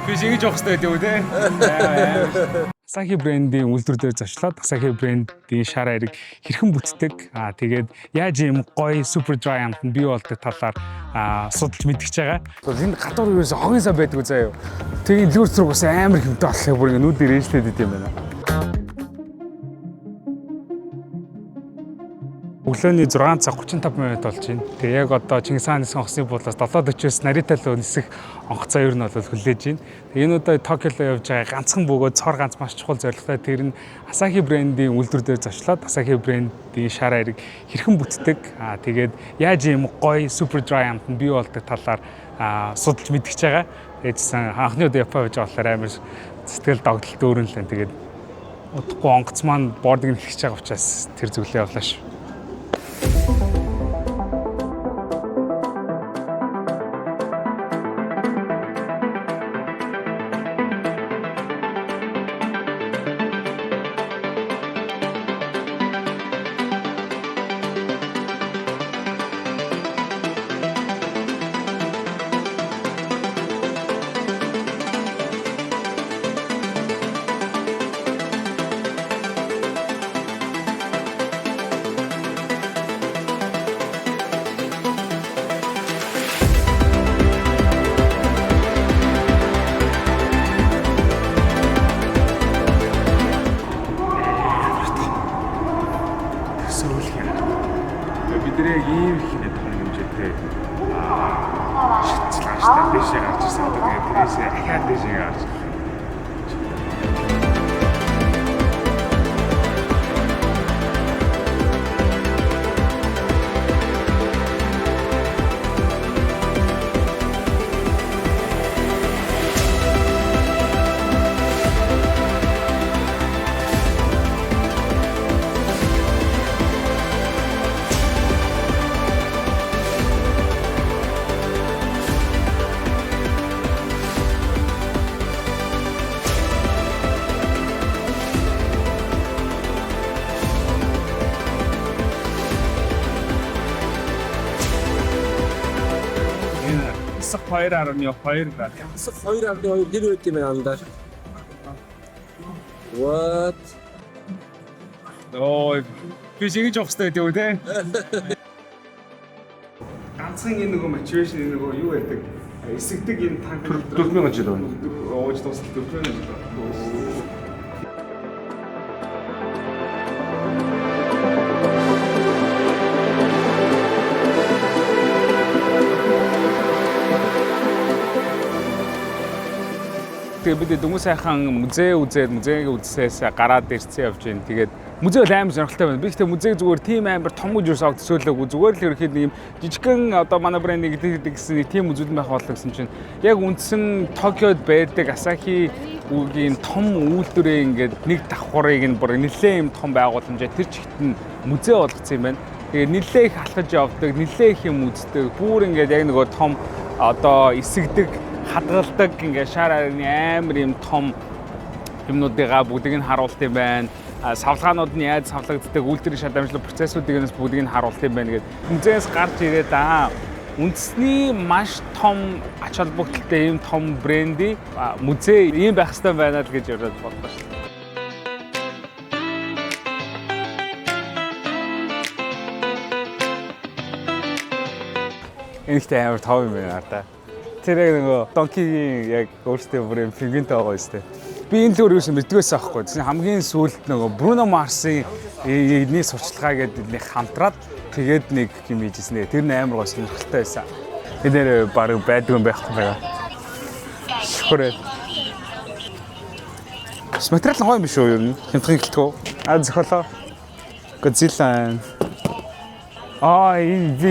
Би шингэж явах хэрэгтэй гэдэг үү те? Asahi брендийн үйлдвэр дээр зочлоод Asahi брендийн шар ариг хэрхэн бүтдэг, тэгээд яаж ийм гоё super dry амт нь бий болдог талаар судалж мэдгэж байгаа. Энэ гадуур юус хогийн сан байдаг үү заяа. Тэгээ лүүр зүрх бас амар хэмтэй болохоор бүр ингэ нүд ирээжлээд идэм байна. Өглөөний 6 цаг 35 минут болж байна. Тэгээ яг одоо Чингис хааны онгоцны буудлаас 7:40-оос Нарита руу нисэх онгоцоо ер нь бол хүлээж байна. Тэгээ энэ удаа Токио руу явж байгаа ганцхан бөгөөд цор ганц маш чухал зорилготой. Тэр нь Asahi брендийн үйлдвэр дээр зочлоод Asahi брендийн шар ариг хэрхэн бүтдэг, тэгээд яаж ийм гоё super dry амт нь бий болдог талаар судалж мэдгэж байгаа. Тэгээдсэн анхны удаа Япон явж байгаа болохоор амар сэтгэл догдол дүүрэн л байна. Тэгээд удахгүй онгоц маань boarding эхэлж байгаа учраас тэр зүглээ явлаа шүү. Төсөөлөх юм. Бид нэр яг ийм их нэг том хэмжээтэй шатцлаа шүү дээ. Дэшээ гарч ирсэн. Одоо тэгээд тэрээсээ ахиад дэшээ гарч ирлээ. Энэ хэсэг 2.2 градус. Хэсэг 2.2 гэр байд юм байна андаар. What? Ой, би шингэж явах хэрэгтэй гэдэг үү те? Ганцхан энэ нөгөө motivation энэ нөгөө юу байдаг? Эсэгдэг энэ танк 4000 жил байна. Ууж дуусал 4000 жил байна. Тэгээ бид дөнгөж сайхан музей үзээд музейг үзсээс гараад ирсэн явж байна. Тэгээд музей бол амар сонирхолтой байна. Би ихтэй музейг зүгээр тийм амар том гэж юусаа төсөөлөөгүй. Зүгээр л ерөнхийдөө нэг юм жижигхэн одоо манай брэнд гэдэг гэсэн нэг тийм үзүүлэн байх боллоо гэсэн чинь яг үндсэн Токиод байдаг Asahi үгийн том үйлдвэрээ ингээд нэг давхрыг нь бүр нэлээд юм том байгууламжаа тэр чигт нь музей болгоцсон юм байна. Тэгээ нэлээд их алхаж явдаг, нэлээд их юм үздэг. Бүр ингээд яг нөгөө том одоо эсэгдэг хадгалдаг ингээ шар арины амар юм том юмнуудыгаа бүгдийг нь харуулт юм байна. Савлгаанууд нь яаж савлагддаг, үйлдвэрийн шат амжилт процессуудыг нь бүгдийг нь харуулт юм байна гэд. Музейс гарч ирээд үндэсний маш том ач холбогдолтой ийм том брендийн музей ийм байх хэрэгтэй байна л гэж яриад бодлоо шүү дээ. Энэ ихтэй амар том юм байна да. Тэр яг нөгөө Donkey-гийн яг өөртөө бүр юм пингвинтэй байгаа юм шүү дээ. Би энэ лөөр юусэн мэддгээс аахгүй. Тэгсэн хамгийн сүүлд нөгөө Bruno Mars-ын энэний сурчлагаа гэдэг нэг хамтраад тэгээд нэг юм хийжсэн. Тэр нь амар гоо сонирхолтой байсан. Энэ нэр баг байдгүй юм байхгүй байгаа. Шүхрээ. Бас материал нь гоё юм биш үү ер нь? Хямдхан гэлтгүү. Зохиолоо. Godzilla. Энэ би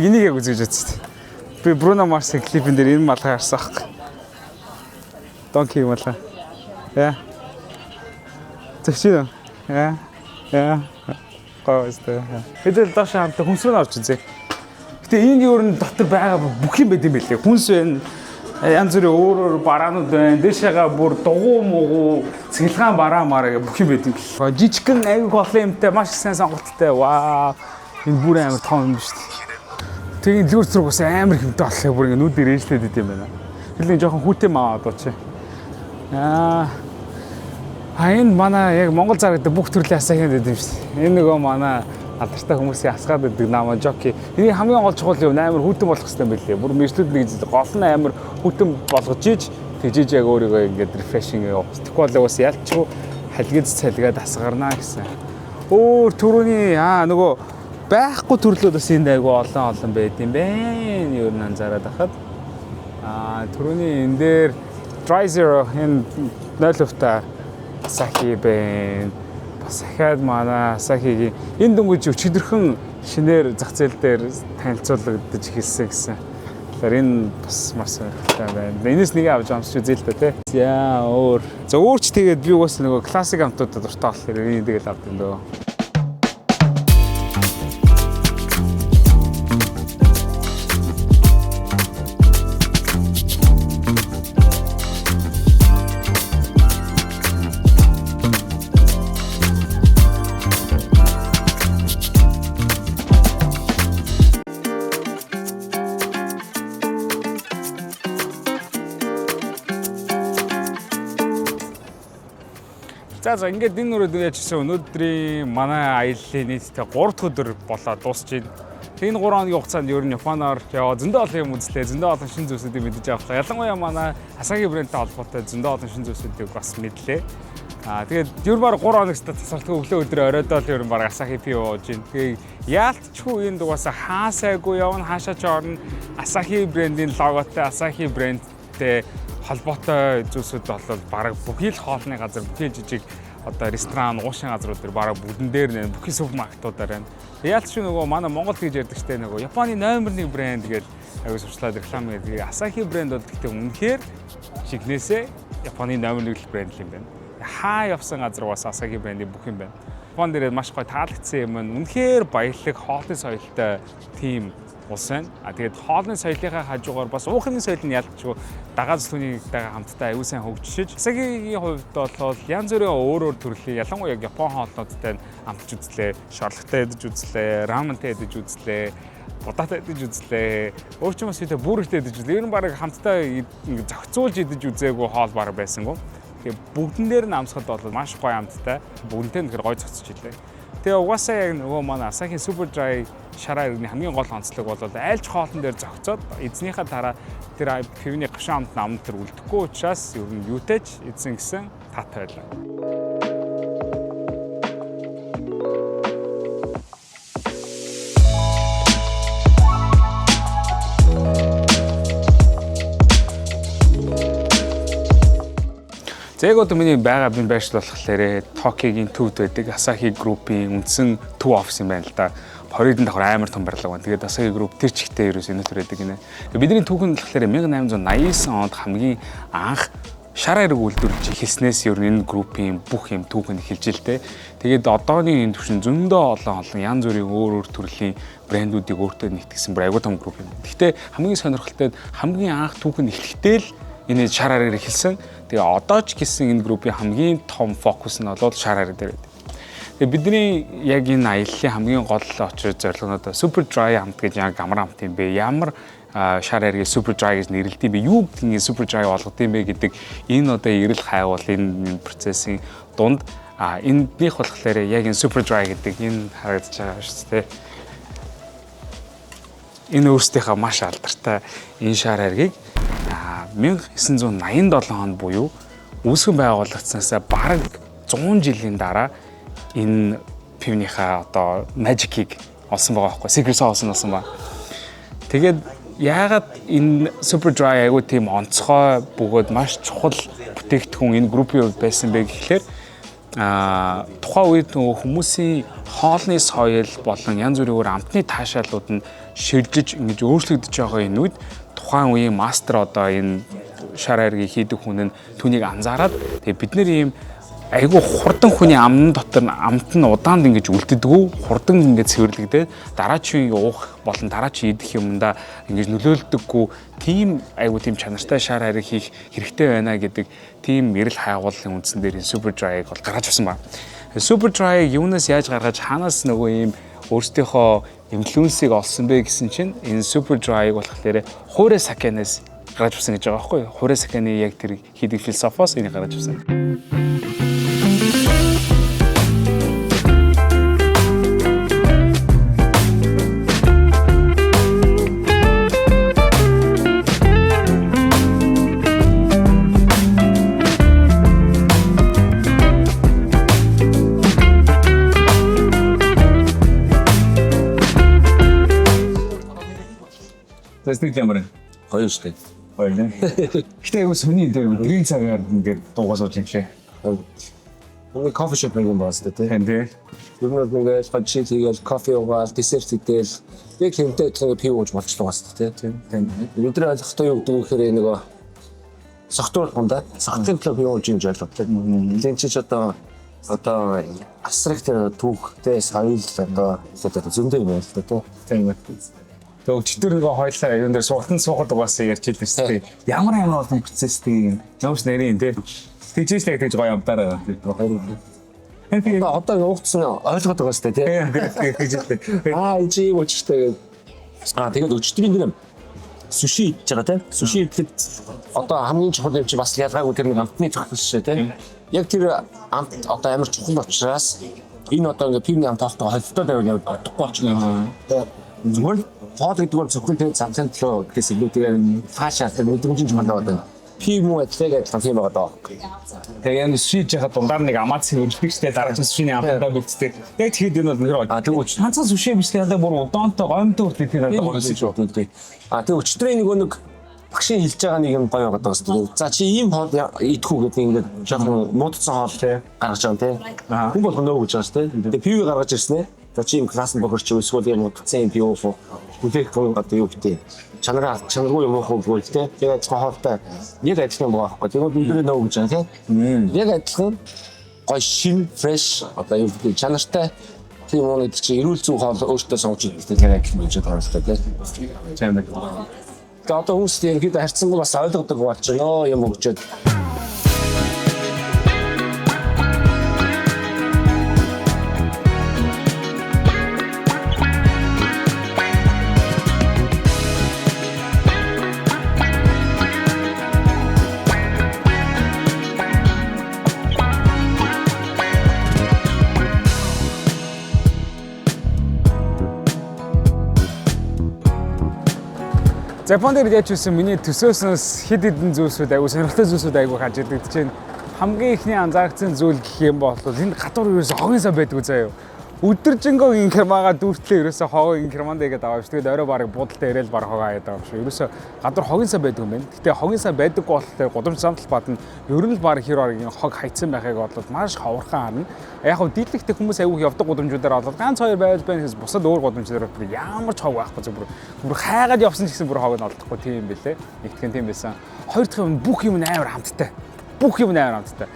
энийг яг үзэж бодсон. Би Bruno Mars-ын клипэн дээр энэ малгай харсан аахгүй. Donkey малгай. Яа. Зөвшөө. Яа. Яа. Гоё өстэй. Хэдэл доош хамтаа хүнс рүү орж үзье. Гэтэ энэ юу н дотор байгаа бүх юм байд юм билээ. Хүнс байна. Янз бүрийн өөр өөр бараанууд байна. Дээшээгээ бүр дугуй мугуу, цэглэгаан бараа мараа гэх бүх юм байд юм бэл. Жижигхэн аяг олон юмтай маш сайн сонголттой. Вау. Энэ бүр амар том юм биш үү? Тэгээ лүүр зүрх бас амар хэмтэй болохоор бүр ингэ нүд ирээжлээд идэм байна. Тэр нэг жоохон хүүтэй маа одоо чи. Энэ манай яг Монгол зарагдаг бүх төрлийн Asahi байдаг юм шүү дээ. Энэ нөгөө манай алдартай хүмүүсийн асгаад байдаг Nama Joki. Энийг хамгийн гол чухал юм амар хүйтэн болох хэрэгтэй юм билээ. Бүр мэржлүүд нэг зүйл гол нь амар хүйтэн болгож иж тэгжиж яг өөрийгөө ингээд refreshing явах. Тэгэхгүй бол бас ялчгүй халгиз цалгаад асгарнаа гэсэн. Өөр түрүүний нөгөө байхгүй төрлүүд бас энд айгүй олон олон байд юм бэ. Ер нь анзаараад байхад түрүүний энэ дээр Dry Zero энэ 0% та Asahi байна. Бас дахиад манай Asahi-гийн энэ дөнгөж өчигдөрхөн шинээр зах зээл дээр танилцуулагдаж эхэлсэн гэсэн. Тэгэхээр энэ бас маш сонирхолтой байна. Энэс нэг авч амсч үзье л да тий. За өөр. За өөр ч тэгээд би угаасаа нөгөө классик амтуудад дуртай болохоор энийг тэгэл авд юм дөө. За ингээд энэ нүрээд яжсэн өнөөдрийн манай аяллаа нийтдээ 3 дахь өдөр болоо дуусч байна. Энэ 3 хоногийн хугацаанд ер нь Японоор яваа зөндөө олон юм үзлээ, зөндөө олон шинэ зүйлсүүдийг мэдэж авлаа. Ялангуяа манай Asahi брендтэй холбоотой зөндөө олон шинэ зүйлсүүдийг бас мэдлээ. Тэгээд ер нь баг 3 хоног тасралтгүй өглөө өдөр оройдоо л ер нь баг Asahi пив ууж байна. Тэгээ яалтчгүй энэ дугаасаа хаасайгүй явна, хаашаа ч орно. Asahi брендийн логотой, Asahi брендтэй холбоотой зүйлсүүд бол бараг бүхий л хоолны газар, бүхий л жижиг одоо ресторан, уушин газрууд дээр бараг бүгдэн дээр нэ бүхий супермаркетуудаар байна. Яалт ч нөгөө манай Монгол гэж ярьдаг штэ нөгөө Японы номер 1 брэнд гэж аягүй сурчлаад реклам гэдэг. Asahi брэнд бол гэхдээ үнэхээр жигнэсээ Японы номер 1 брэнд юм байна. Хаа явсан газар бас Asahi брендийн бүх юм байна. Япон дээр маш гоё таалагдсан юм нь үнэхээр баялаг хоолны соёлтой тийм улс байна. Тэгээд хоолны соёлынхаа хажуугаар бас уух юмны соёл нь ялчгүй дагаа зүтгүүнийтэйгээ хамтдаа аюу сайн хөгжиж. Asahi-гийн хувьд бол янз бүрийн өөр өөр төрлийн ялангуяа яг Япон хоолнуудтай амтж үзлээ, шорлогтой идэж үзлээ, раментай идэж үзлээ, будаатай идэж үзлээ. Өөр ч юм уу бүрэгтэй идэж үзлээ. Ер нь бараг хамтдаа ингэ зохицуулж идэж үзээгүй хоол бараг байсангүй. Тэгэхээр бүгдэн дээр нь амсахад бол маш гоё амттай. Бүгдэнтэй үнэхээр гоё зохицож илээ. Тэгээ угаасаа яг нөгөө манай Asahi Super Dry шараа иргэний хамгийн гол онцлог бол айлч хоолн дээр зохицоод эзнийхээ дараа тэр пивний гашуун амт нам тэр үлдэхгүй учраас ер нь юутай ч эзэн гэсэн таатай байлаа. За яг одоо миний байгаа бин байршил болохоор Токиогийн төвд байдаг Asahi Group-ийн үндсэн төв офис юм байна л да. Хоридон давхар амар том барилга байна. Тэгээд Asahi Group тэр чигтээ ерөөс энэ төр байдаг гинэ. Бидний түүхэн болохоор 1889 онд хамгийн анх шар ариг үйлдвэрлэж эхэлснээс ер нь энэ группийн бүх юм түүхэн эхэлж ил тэ. Тэгээд одооны энэ түвшин зөндөө олон олон янз бүрийн өөр өөр төрлийн брэндүүдийг өөртөө нэгтгсэн бүр айгуу том групп юм. Гэхдээ хамгийн сонирхолтой нь хамгийн анх түүхэн эхлэхдээ л энэ шар аргаар эхэлсэн. Тэгээ одоо ч гэсэн энэ группийн хамгийн том фокус нь бол шар ариг дээр байдаг. Тэгээ бидний яг энэ аяллаа хамгийн гол очир зорилго нь одоо Super Dry амт гэж яг амар амт юм бэ? Ямар шар аргийг Super Dry гэж нэрлэдэг юм бэ? Юу гэдгийг Super Dry болгод юм бэ гэдэг энэ одоо эрэл хайвал энэ процессын дунд энэнийх болохоор яг энэ Super Dry гэдэг энэ харагдаж байгаа шүү дээ. Энэ өөрсдийнхөө маш алдартай энэ шар аргийг 1987 онд буюу үүсгэн байгуулагдсанасаа бараг 100 жилийн дараа энэ пивнийхаа одоо magic-ийг олсон байгаа байхгүй secret sauce нь олсон ба. Тэгээд яагаад энэ Super Dry айгуу тийм онцгой бөгөөд маш чухал бүтээгдэхүүн энэ группийн хувьд байсан бэ гэхлээр тухайн үед нөгөө хүмүүсийн хоолны соёл болон янз бүрийн өөр амтны таашаалууд нь шилжиж ингэж өөрчлөгдөж байгаа энэ үед тухайн үеийн мастер одоо энэ шар аргийг хийдэг хүн нь түүнийг анзаараад тэгээ бид нэр ийм айгүй хурдан хүний амн дотор амт нь удаанд ингэж үлддэггүй хурдан ингэж цэвэрлэгдээд дараачийн уух болон дараачийн идэх юмдаа ингэж нөлөөлдөггүй тийм айгүй тийм чанартай шар ариг хийх хэрэгтэй байна гэдэг тийм эрэл хайгууллын үндсэн дээр энэ Super Dry-г бол гаргаж авсан ба. Super Dry-г юунаас яаж гаргаж хаанаас нөгөө ийм өөрсдийнхөө инфлюенсийг олсон бэ гэсэн чинь энэ Super Dry-г болохоор хуурай сакенаас гаргаж авсан гэж байгаа байхгүй юу? Хурэ сакены яг тэр хийдэг философоос энийг гаргаж авсан. Тэсник ямар вэ? Гоё шүү дээ. Гоё нэ. Гэтэ айгу сони энэ өдрийн цагаар ингээд дуугаа сууж юм шээ. Нэг coffee shop нэг юм байна шүү дээ. Тийм тий. Ер нь бол ингээд гоё chill хийгээл кофе уугаал, десерт идэл яг хэмтэй адилхан пив ууж болчихлоо бас тий. Тийм. Өнөөдөр ойлгохдоо юу гэдэг вэ гэхээр нөгөө согтуу болгонда согтын төлөө пив ууж юм жаалаа тий. Лэн чи ч одоо асрах тэр түүхтэй соёл одоо зөндөө юм байна л да тий. Тийм. Тэгээ өчтөр нөгөө хоёлаа юун дээр суултан суухад угаасаа ярьж илсэн шүү дээ. Ямар ямар олон процесстэй юм. Нөөс нэрийн тий. Тэгжээс л тэгж гоё амтаараа. Тийм. Одоо уугдсан ойлгоод байгаа шүү дээ тий. Тэгж л. Аа энэ чи юм өчтэй. Аа тэгээд өчтөрийн тэр суши идэж байгаа тийм. Суши идэхэд одоо хамгийн чухал юм чи бас ялгаагүй тэр нэг амтны чухал шээ тийм. Яг тэр амт одоо амар чухал учраас энэ одоо ингээ пивний амт хоолтойгоо холилдоод байвал яг одохгүй болчихно. Зүгээр л хоол гэдэг бол зөвхөн тэр замсын төлөө гэхээс илүү тэгээ фашаа тэр мэдрэмжийн чухал байгаа. Пив муу адилхан адилхан тийм байгаа даа. Тэгээ яг суши хийж яхад дундаар нэг амац хөрөлдөг шүү дээ. Дараа нь сушины амттай бэлддэг. Яг тэгэхэд энэ бол нэр Аа тэг өч ганцхан суши биш л бүр удоонтой гомтой хүртэл тэр надад гоё шүү. А тэг өчтөрийн нөгөө нэг багшийн хэлж байгаа нэг юм гоё байгаа даа. За чи ийм хоол идэх үү гэдэг ингээд жоохон муудсан хоол гаргаж байгаа юм тий. Хүн болгоно нөө гэж байгаа шүү дээ. Тэгээ пив гаргаж ирсэн ээ. За чи ийм класс бохорч эсвэл ийм муудсан юм пив уу хүлээх гоё одоо юу гэдэг чанараа чанаргүй юм уу гүйл тий. Яг адилхан хоолтой яг адилхан юм байгаа байхгүй. Тэгээд өдрөө нөө гэж байгаа тий. Яг адилхан гоё шин фреш одоо юу гэдэг чанартай тийм уу гэдэг чи эрүүл зүйн хоол өөртөө сонгож идэх яг адилхан гэж байгаа юм л та тий. Тийм нэг. Тэгээ одоо хүмүүс ерөнхийдөө харьцангуй бас ойлгодог болчихно юм өгчөөд. Японд дээр яаж үсэн миний төсөөснөөс хэд хэдэн зүйлсүүд айгу сонирхолтой зүйлсүүд айгу хажигддаг чинь хамгийн ихний анзаарчихсан зүйл гэх юм бол энэ гадуур ерөөсө хогийн сан байдгүй заяа. Өдөржингөө инкермага дүүртлээ ерөөсө хогоо инкерманд игээд аваа шүү. Тэгээд орой барыг буудалтай ирээл баг хогоо хаяад байгаа юм шүү. Ерөөсө гадуур хогийн сан байдгүй юм байна. Гэтэ хогийн сан байдаггүй болохоор гудамж замдал бадна. Ер нь л баг хэр оргийн хог хайцсан байхыг бодлоод маш ховорхон харна. Яг хав дийлэгтэй хүмүүс аягүй явдаг гудамжуудаар олоод ганц хоёр байвал байна гэхээс бусад өөр гудамжуудаар бүр ямар ч хог байхгүй зүг бүр хайгаад явсан ч гэсэн бүр хог нь олдохгүй тийм юм бэлээ. Нэгтгэн тийм байсан. Хоёр дахь юм бүх юм амар амттай. Бүх юм амар амттай.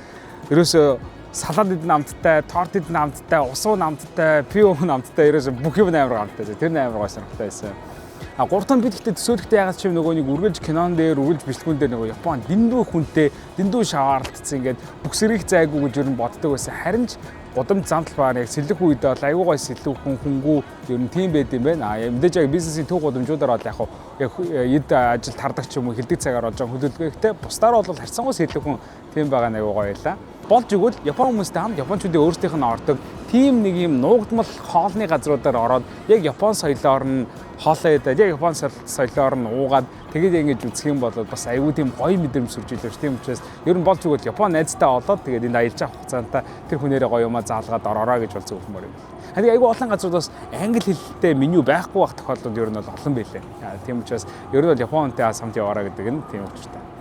Ерөөсө салаад идэн амттай, торт идэн амттай, ус уу амттай, пиво амттай, ерөөсө бүх юм амар амттай. Тэр нь амар гой сонирхолтой байсан. А гурав дахь нь бид гэхдээ төсөөлөхдөө ягаад ч юм нөгөө нэг үргэлж кинон дээр, үргэлж бичлэгүүн дээр нөгөө Япон дэндүү хүнтэй, дэндүү шаваарлтсан ингээд бүх сэргийх зайгүй гэж ер нь боддог байсан. Харин ч гудамж замдал баар яг сэлэх үед бол аюу гой сэлэх хүн хүнгүү ер нь тийм байд юм байна. А мэдээж яг бизнесийн төв гудамжуудаар бол яг яг эд ажил тардаг ч юм уу хилдэг цагаар болж байгаа хөдөлгөөнтэй бусдаар бол харьцангуй сэлэх хүн тийм байгаа нь аюу гоё байлаа. Болж игэл Япон хүмүүстэй хамт Япончуудын өөрсдийнх нь ордог тийм нэг юм нуугдмал хоолны газруудаар ороод яг Япон соёлоор нь хоолоо идээд яг Япон соёлоор нь уугаад тэгээд ингэж үзэх юм бол бас аюу тийм гоё мэдрэмж сүрж илээ ш. Тийм учраас ер нь болж игэл Япон найзтай олоод тэгээд энд аялж авах хугацаанд тэр хүнээрээ гоё юмаа заалгаад ороорой гэж бол зөвлөмөр юм. Тэгээд аюу олон газрууд бас англи хэлтэй меню байхгүй байх тохиолдол ер нь бол олон байлээ. Тийм учраас ер нь бол Японтай хамт яваарай гэдэг нь тийм учиртай.